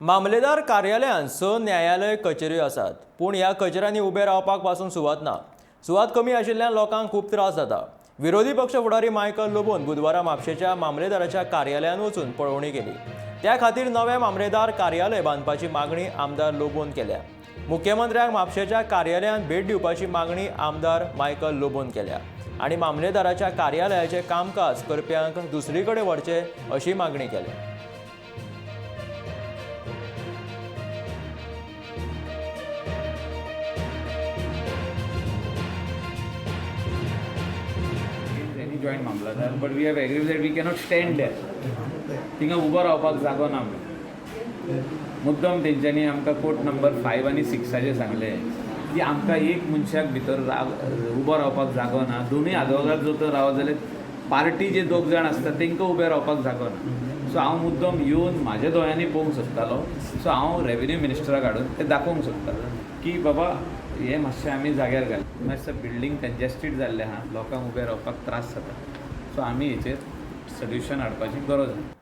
मामलेदार कार्यालयांत 6 न्यायालय कचेऱ्यो आसात, पूण ह्या कचेऱ्यांनी उबे रावपाक पासून सुवात ना. सुवात कमी आशिल्ल्यान लोकांक खूब त्रास जाता. विरोधी पक्ष फुडारी मायकल लोबोन बुधवारा म्हापशेच्या मामलेदाराच्या कार्यालयांत वचून पळोवणी केली. त्या खातीर नवें मामलेदार कार्यालय बांदपाची मागणी आमदार लोबोन केल्या. मुख्यमंत्र्यांक म्हापशेच्या कार्यालयांत भेट दिवपाची मागणी आमदार मायकल लोबोन केल्या आनी मामलेदाराच्या कार्यालयाचें कामकाज करप्यांक दुसरी कडेन व्हरचें अशी मागणी केल्या. Any joint mamlatdar, but we have agreed that we cannot stand there. थिंगा उबो रावपाक जागो ना म्हणून मुद्दम तेंच्यांनी आमकां कोर्ट नंबर 5 आनी 6 सांगलें की आमकां एक मनशाक भितर उबो रावपाक जागो ना. दोनूय आदवोगाद जर तर रावत जाल्यार पार्टी जे दोग जाण आसता तांकां उबे रावपाक जागो ना. सो हांव मुद्दम येवन म्हाज्या दोळ्यांनी पळोवंक सोदतालो. सो हांव रेवेन्यू मिनिस्टराक हाडून ते दाखोवंक सोदतालो की बाबा हे मातशें आमी जाग्यार घाल, मातशें बिल्डींग कंजेस्टेड जाल्लें आहा, लोकांक उबे रावपाक त्रास जाता. सो आमी हेचेर सोल्युशन हाडपाची गरज आसा.